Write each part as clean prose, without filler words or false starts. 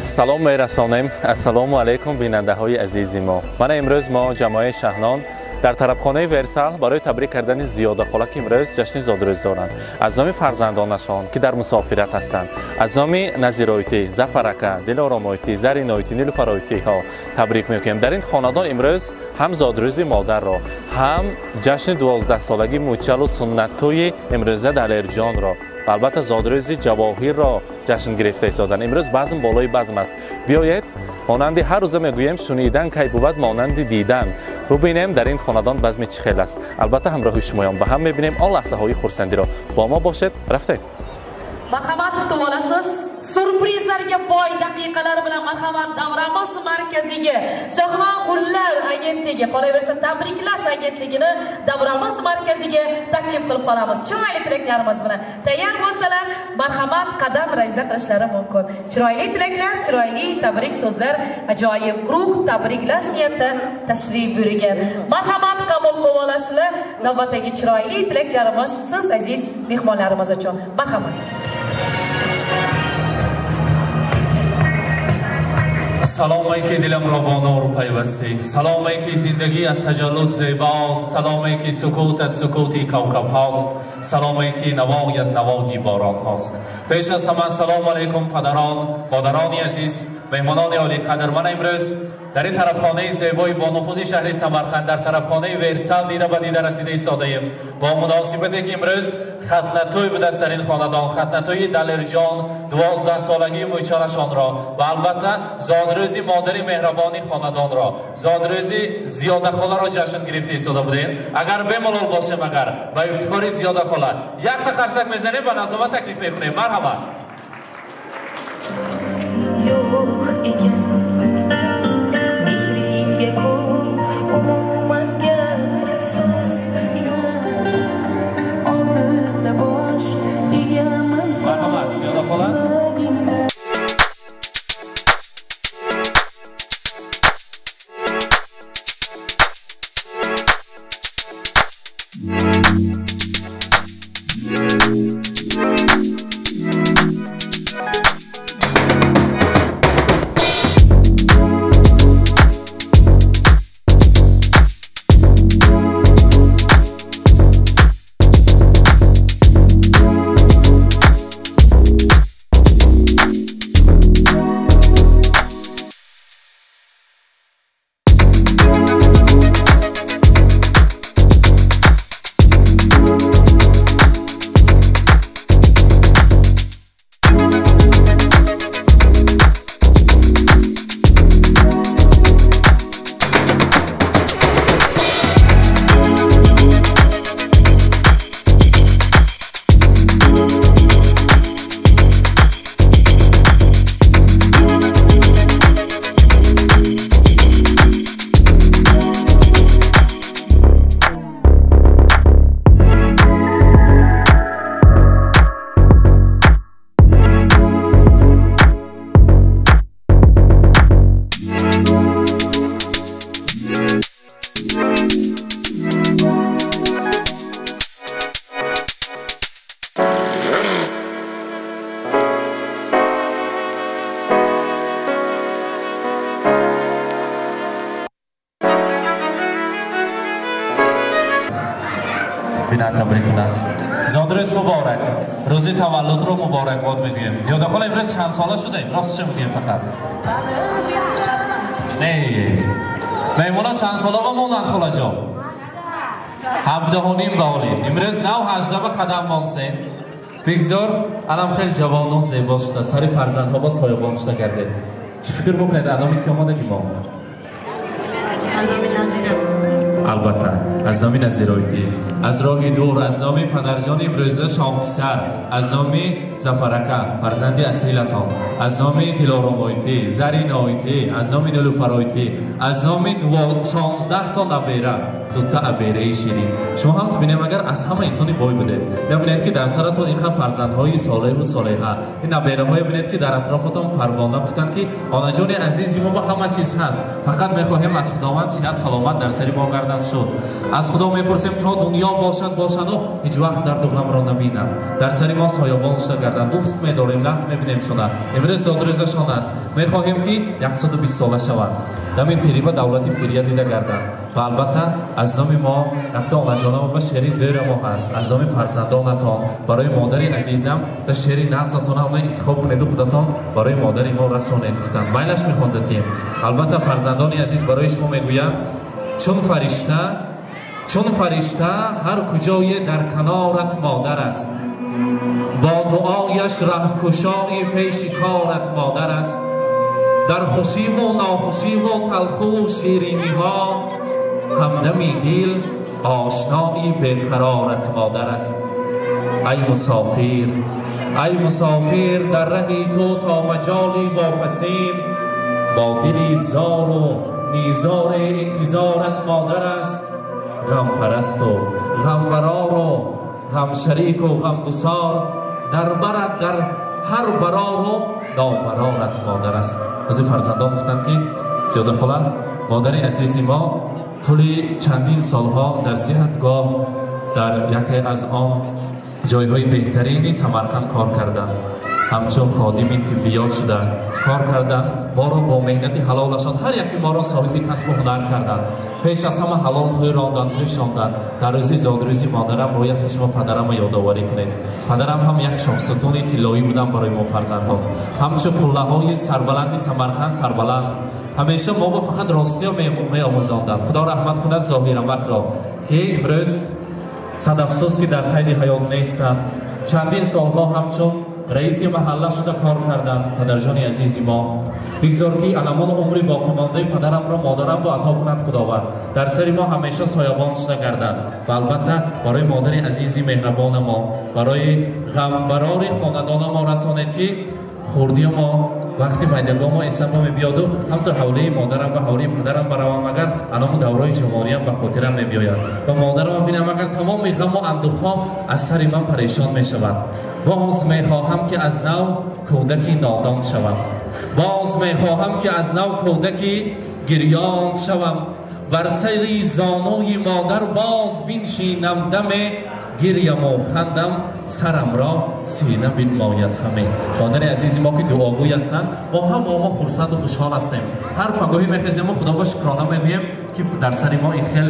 Салом мерасонем. Ассалому алайкум, бинандаҳои азизи мо. Мана имрӯз мо ҷамоаи Шаҳнон дар тарабхонаи Версал барои табрик кардани Зиёдахола, ки имрӯз ҷашни зодрӯз доранд, аз номи фарзандонашон, ки дар мусофират ҳастанд, аз номи Назироитӣ, Зафарака, Дилоромоитӣ, Зариноитӣ, Нилуфароитиҳо табрик мекунем. Дар ин хонадон имрӯз ҳам зодрӯзи модарро, ҳам ҷашни 12-солагии мӯчалу суннаттӯи имрӯза Далерҷонро ва албатта зодрӯзи Ҷавоҳирро ҷашн гирифта истоданд. Имрӯз базм болои базм аст. Биёед, монанди ҳар рӯза мегӯем, шунидан кай бувад монанди дидан. Бубинем, дар ин хонадон базми чӣ хел аст. Албатта, ҳамроҳи шумоён ба ҳам мебинем он лаҳзаҳои хурсандиро. Бо мо бошед, рафтем. Marhamat, kutib olasiz. Syurprizlarga boy daqiqalar bilan marhamat davramiz markaziga Shahnon Gullar agentligi, qolaversa tabriklash agentligini davramiz markaziga taklif qilib qolamiz. Chiroyli tilaklarimiz bilan tayyor bo'lsalar, marhamat qadam rajda qilishlari mumkin. Chiroyli tilaklar, chiroyli tabrik so'zlar, ajoyib guruh tabriklash niyatida tashrif buyurgan. Marhamat, qabul qilib olasizlar. Navbatdagi chiroyli tilaklarimiz siz aziz mehmonlarimiz uchun. Marhamat. Саломе ки дилам ро бо нур пайвастӣ, саломе ки зиндагӣ аз таҷаллуд зебост, саломе ки сукутат сукути кавкабҳост, саломе ки навоят навои боронҳост. Пеш аз ҳама, ассалому алайкум, падарон, модарони азиз, меҳмонони олиқадр. Ман имрӯз дар ин тарабхонаи зебои бонуфузи шаҳри Самарқанд, дар тарабхонаи Версал дида ба дида расида истодаем бо муносибате ки имрӯз хатнатӯй будааст дар ин хонадон, хатнатӯи Далерҷон, 12-солагии мӯйчалашонро ва албатта зодрӯзи модари меҳрабони хонадонро, зодрӯзи Зиёдахоларо ҷашн гирифта истода будем. Агар бемалол бошем, агар ба ифтихори Зиёдахола якта қарсак мезанем, ба назома таклиф мекунем. Марҳамат. Yo'q ekan mehringga ko'p umuman gap so'z yo'q oldinda bosh egaman. Marhamat, Ziyodaxola. Бинанд, табрик кунанд. Зодрӯз муборак, рӯзи таваллудро муборакбод мегӯем. Зиёдахола, имрӯз чанд сола шудаем, ростша мегӯем фақат? Не, меҳмонон чанд сола ба монанд, холаҷон? 17.5 ба олим. Имрӯз нав 18 ба қадам монсен. Бигзор анам хеле ҷавону зебо шуда, сари фарзандҳо ба соябон шуда гардед. Чӣ фикр мекунед, аз номи ки омадаги мо? Албатта, аз номи Назироитӣ, аз роҳи дур, аз номи падарҷони имрӯза шоҳписар, аз номи Зафарака, фарзанди асилатон, аз номи Дилоромоитӣ, Зариноитӣ, аз номи Нилуфароитӣ, аз номи 16 то набера. Дута абераи ширин. Шумо ҳам бинем, агар аз ҳама инсони бой будед. Мебинед, ки дар саратон инқадр фарзандҳои солеҳу солеҳа, ин абераҳое бинед, ки дар атрофатон парвона гуфтанд, ки онаҷони азизи мо ба ҳама чиз ҳаст, фақат мехоҳем аз Худованд сиҳат саломат дар сари мо гардан шуд. Аз Худо мепурсем, то дунё бошад бошаду ҳеҷ вақт дарду ғамро набинад, дар сари мо соябон шуда гардан. Дӯст медорем, нағз мебинем шуна. Имрӯз зодрӯзашон аст, мехоҳем, ки 120 сола шаванд, дами пирӣ ба давлати пирия дида гарданд. Ва албатта, аз номи мо якта онаҷонамо ба шеъри зӯра мо ҳаст, аз номи фарзандонатон барои модари азизам да шеъри нағзатона она интихоб кунеду худатон барои модари мо расонед гуфтанд. Майлаш, мехондатем. Албатта, фарзандони азиз барои шумо мегӯянд: чун фаришта, чун фаришта ҳар куҷое дар канорат модар аст, бо дуояш раҳкушои пеши корат модар аст. Дар хушиву нохушиву талху шириниҳо ҳамдами дил, ошнои беқарорат модар аст. Ай мусофир, ай мусофир, дар раҳи ту то маҷоли вопасин, бо дили зору низори интизорат модар аст. Ғампарасту ғамбарору ғамшарику ғамгусор, дар барат дар ҳар барору нобарорат модар аст. Аз ин фарзандон гуфтанд, ки зиёда хола, модари азизи мо тӯли чандин солҳо дар сиҳатгоҳ, дар яке аз он ҷойҳои беҳтарини Самарқанд кор карданд, ҳамчун ходими тиббиёт шуда кор карданд. Моро бо меҳнати ҳалолашон ҳар яке моро соҳиби касбу ҳунар карданд, пеш аз ҳама ҳалол хӯронданд, пӯшонданд. Дар рӯзи зодрӯзи модарам бояд ки шумо падарамро ёдоварӣ кунед. Падарам ҳам як шоҳсутуни тиллоӣ буданд барои мо фарзандҳо, ҳамчун қуллаҳои сарбаланди Самарқанд сарбаланд. Ҳамеша мо ба фақат ростиё меомӯзонданд. Худо раҳмат кунад Зоҳирамакро, ки имрӯз сад афсӯс, ки дар қайди ҳаёт нестанд. Чандин солҳо ҳамчун раиси маҳалла шуда кор карданд падарҷони азизи мо. Бигзор, ки аламон умри боқимондаи падарамро модарамро ато кунад Худованд, дар сари мо ҳамеша соябон шуда гарданд. Ва албатта, барои модари азизи меҳрабона мо, барои ғамбарори хонадона мо расонед, ки хурдии мо вақти майдагомо эсамо мебиёду ҳамту ҳавлии модарам ба ҳавлии падарам баравам, агар аному даврои ҷавониям ба хотирам мебиёяд ва модарам бинам, агар тамоми ғаму андӯҳҳо аз сари ман парешон мешавад. Боз мехоҳам, ки аз нав кӯдаки нодон шавам, боз мехоҳам, ки аз нав кӯдаки гирён шавам, бар сари зонуи модар боз биншинам, даме гирьяму хандам сарамро сина бинмояд ҳаме. Модари азизи мо, ки дуогӯй ҳастанд, мо ҳам мо хурсанду хушҳол ҳастем. Ҳар пагоҳӣ мехезему Худо ба шукрона мегӯем, ки дар сари мо ин хел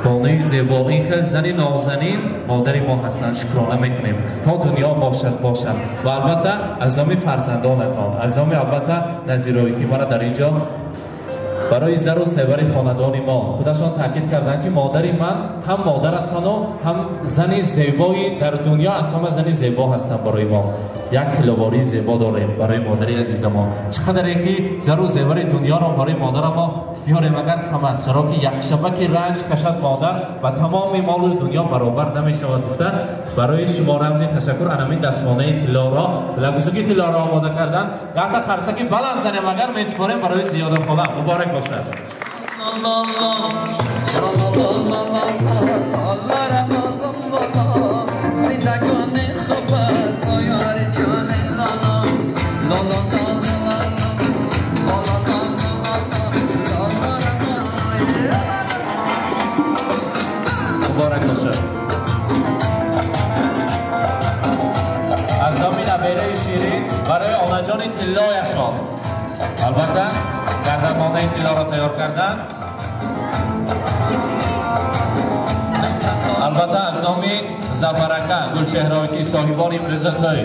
бонуи зебо, ин хел зани нозанин модари мо ҳастанд. Шукрона мекунем, то дунё бошад бошад. Ва албатта, аз номи фарзандонатон, аз номи албатта назироӣ, ки мара дар ин ҷо барои зару севари хонадони мо худашон таъкид карданд, ки модари ман ҳам модар ҳастанду ҳам зани зебои дар дунё, аз ҳама зани зебо ҳастанд. Барои мо як киловории зебо дорем барои модари азизамо. Чӣ қадаре ки зару зевари дунёро барои модарамо биёрем, агар кам аст, чаро ки якшаба ки ранҷ кашад модар, ба тамоми молу дунё баробар намешавад гуфта, барои шумо рамзи ташаккур анамин дастмонаи тиллоро, лагусуки тиллоро омода кардан. Якта қарсаки баланд занем, агар месупорем барои Зиёда хола. Муборак бошад. Муборак бошад. Аз номи набераи ширин барои онаҷони тиллояшон, албатта, гарданмонаи тиллоро тайёр кардан. Албатта, аз номи Зафарака Гулчеҳрои, ки соҳибони имрӯза тӯй,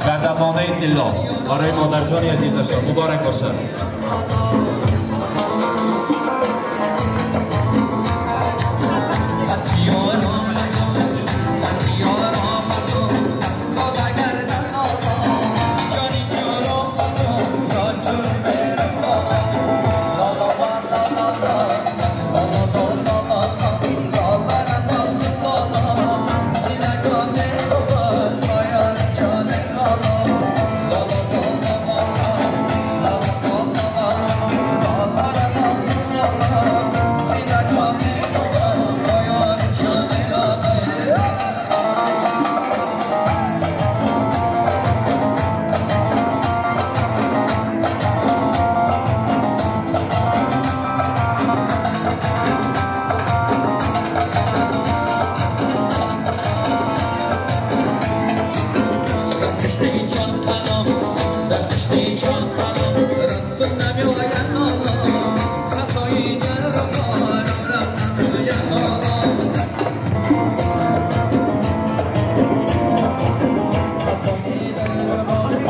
гарданмонаи тилло барои модарҷони азизашон. Муборак бошад.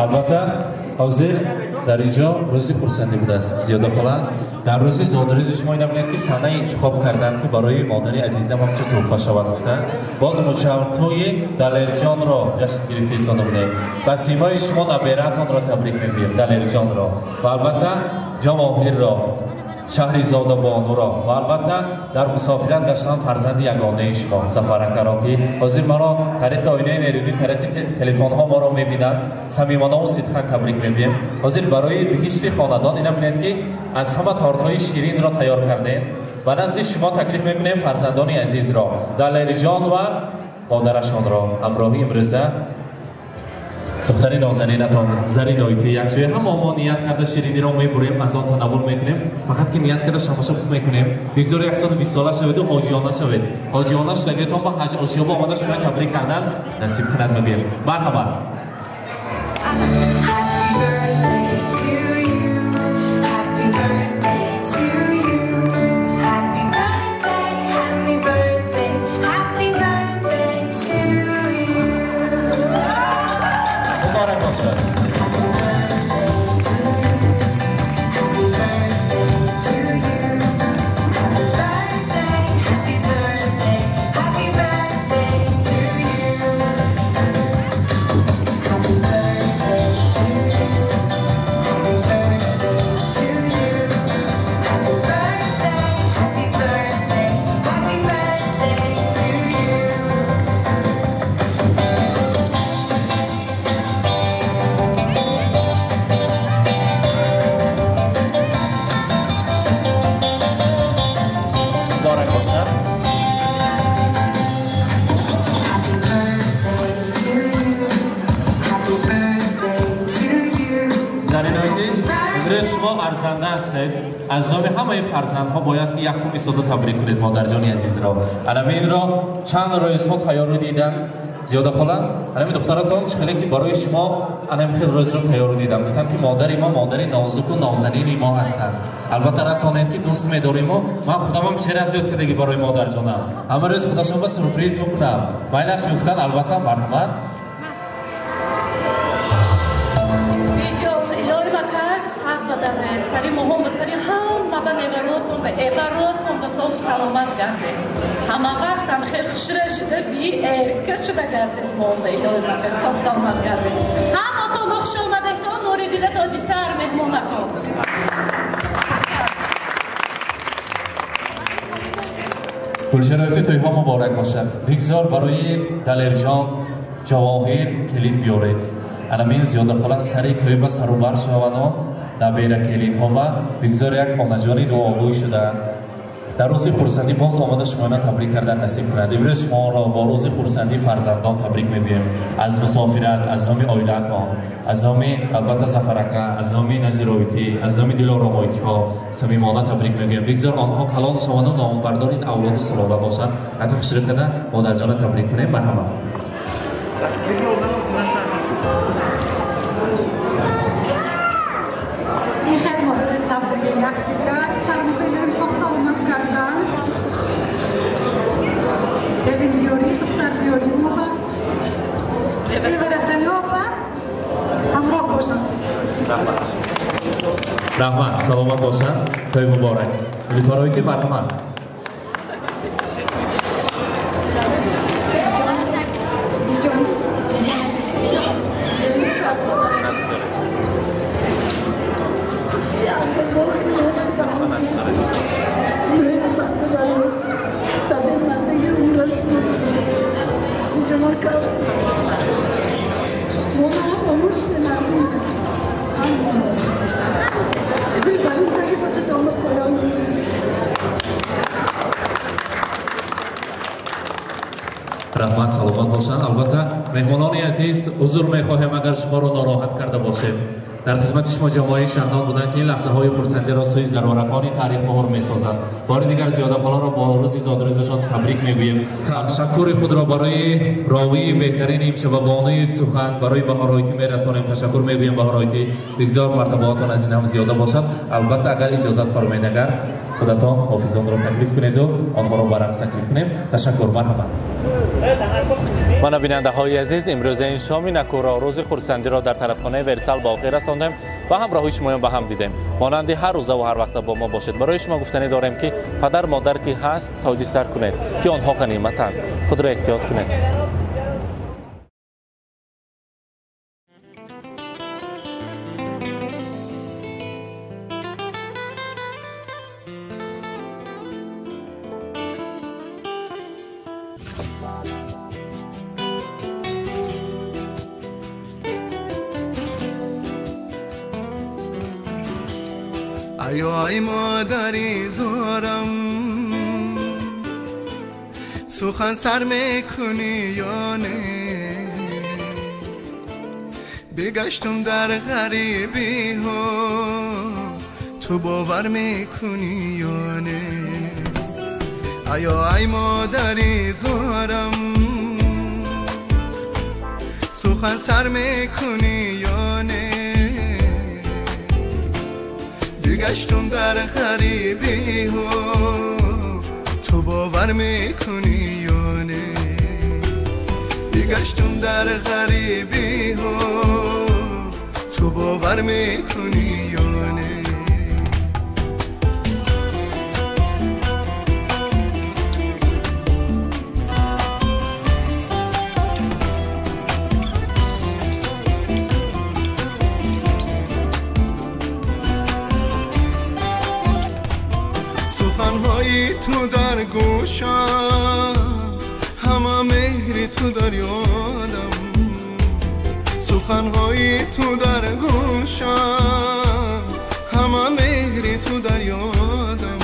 Албатта ҳозир дар инҷо рӯзи хурсандӣ будааст. Зиёда хола, дар рӯзи зодрӯзи шумо ина бинед ки санаи интихоб карданд ки барои модари азизам ҳамчун тӯҳфа шавад гуфта. Боз мучалтӯи Далерҷонро ҷашн гирифта истода будем. Ба симои шумо набераатонро табрик мегӯем, Далерҷонро ва албатта Ҷавоҳирро, Шаҳризода Бонуро ва албатта дар мусофират гаштан фарзанди ягонаи шумо Зафаракаро ки ҳозир маро тариқи оинаи нерӯӣ, тариқи телефонҳо моро мебинанд, самимонаву сидқан табрик мегӯем. Ҳозир барои биҳишти хонадон ина бинед ки аз ҳама тортҳои ширинро тайёр кардем ва назди шумо таклиф мекунем фарзандони азизро, Далерҷон ва модарашонро ҳамроҳи имрӯза духтари нозанинатон Зариноити якҷоя ҳама мо ният карда шириниро мебурем, аз он танаввул мекунем, фақат ки ният карда шамоша худ мекунем. Бигзор 120 сола шаведу ҳоҷиёна шавед. Ҳоҷиёна шудагиатон ба ҳаҷ осиёба омада шумо табрик кардан насиб кунад мегӯем. Марҳабат. Арзанда ҳастед. Аз номи ҳамаи фарзандҳо бояд ки якум истода табрик кунед модарҷони азизро. Анами инро чанд рӯзҳо тайёрӣ дидан. Зиёда хола, анами духтаратон чӣ хеле ки барои шумо анами хел рӯзро тайёрӣ дидан. Гуфтанд ки модари мо модари нозуку нозанини мо ҳастанд. Албатта расонед ки дӯст медориму ман худамам шер аз ёд кардагӣ барои модарҷонам. Ҳама рӯз худашон ба сюрприз мекунам. Майлаш мегуфтанд, албатта марҳамат. Сари моҳом ба сари ҳама ба неваротон ба эваротон ба сову саломат гардед. Ҳама вақт ҳам хел хушра шуда би эрка шуда гардед моҳом ба илоҳи бака сов саломат гардед. Ҳаматон ба хуш омадедтон, нури дида тоҷи сар меҳмонакон. Гулшароити тӯйҳо муборак бошад. Бигзор барои Далерҷон Ҷавоҳир келин биёред. Анамин зиёда хола сари тӯй ба сарубар шавано набера келинҳо ба бигзор як онаҷони дуогӯй шуда дар рӯзи хурсандӣ боз омада шуморо табрик кардан насиб кунад. Имрӯз шуморо бо рӯзи хурсандӣ фарзандон табрик мегӯем. Аз мусофират, аз номи оилаатон, аз номи албатта Зафарака, аз номи Назироитӣ, аз номи Дилоромоитиҳо самимона табрик мегӯем. Бигзор онҳо калон шаванду номбардори ин авлоду сулола бошанд. Ҳатто хушрӯ карда модарҷона табрик кунем. Марҳамат. Раҳмат, саломат бошанд. Тӯй муборак. Нилуфароити марҳамат. Раҳмат, саломат бошанд. Албатта меҳмонони азиз, узр мехоҳем агар шуморо нороҳат карда бошем. Дар хизмати шумо ҷамоаи Шаҳнон буданд ки ин лаҳзаҳои хурсандиро сӯи зарварақони таърих муҳр месозанд. Бори дигар зиёда холаро бо рӯзи зодрӯзашон табрик мегӯем. Ташаккури худро барои ровии беҳтарини имшаб ва бонуи сухан барои Баҳороитӣ мерасонем. Ташаккур мегӯем Баҳороитӣ. Бигзор мартабаотон аз ин ҳам зиёда бошад. Албатта агар иҷозат фармоед, агар худатон ҳофизонро таклиф кунеду онҳоро ба рақс таклиф кунем. Ташаккур, марҳамат. Мана бинандаҳои азиз, имрӯза ин шоми накӯро рӯзи хурсандиро дар тарабхонаи Версал ба охир расондем ва ҳамроҳи шумоён ба ҳам дидем. Монанди ҳар рӯза ва ҳар вақта бо мо бошед. Барои шумо гуфтанӣ дорем, ки падар модар ки ҳаст, тоҷи сар кунед, ки онҳо ғаниматанд. Худро эҳтиёт кунед. ای مادری زارم، سخن سر میکنی یا نه؟ بگشتم در غریبی ها، تو باور میکنی یا نه؟ آیا ای مادری زارم، سخن سر میکنی یا نه؟ بگشتم در غریبی ها، تو باور میکنی یا نه؟ بگشتم در غریبی ها، تو باور میکنی یا نه؟ سخنهای تو در گوشم، همه مهری تو در یادم. سخنهای تو در گوشم، همه مهری تو در یادم.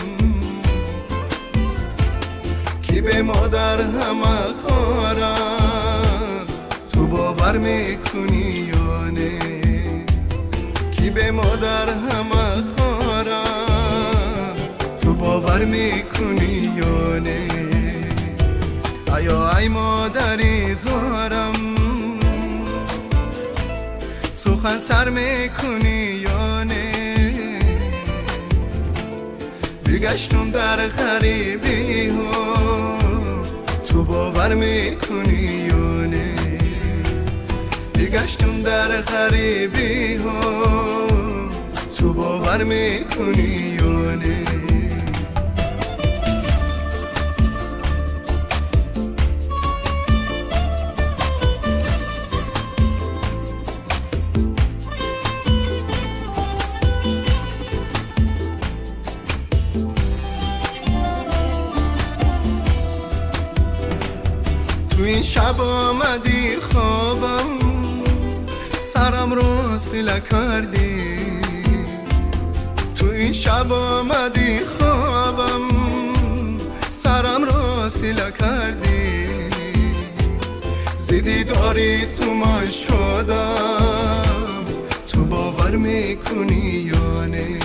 کی به مادر همه خار است، تو باور میکنی یا نه؟ کی به مادر همه خار است، تو باور میکنی یا نه؟ آیا ای مادری زارم، سخن سر میکنی یا نه؟ بگشتم در غریبی ها، تو باور میکنی یا نه؟ بگشتم در غریبی ها، تو باور میکنی یا نه؟ تو این شب آمدی خوابم، سرم رو سیله کردی. تو این شب آمدی خوابم، سرم رو سیله کردی. زیدی داری تو ما شدم، تو باور میکنی یا نه؟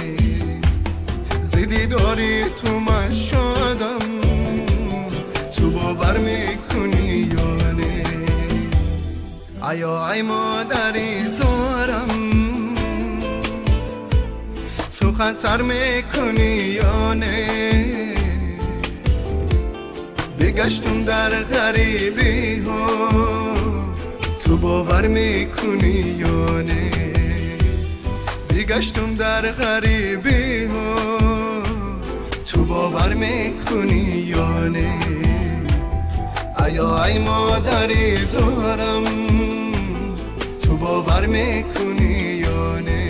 زیدی داری تو ما شدم، تو باور میکنی یا نه؟ آیا ای مادری زارم، سخن سر میکنی یا نه؟ بگشتم در غریبی ها، تو باور میکنی یا نه؟ بگشتم در غریبی ها، تو باور میکنی یا نه؟ آیا ای مادری زارم، تو باور میکنی یا نه؟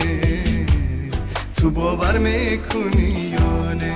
تو باور میکنی یا نه؟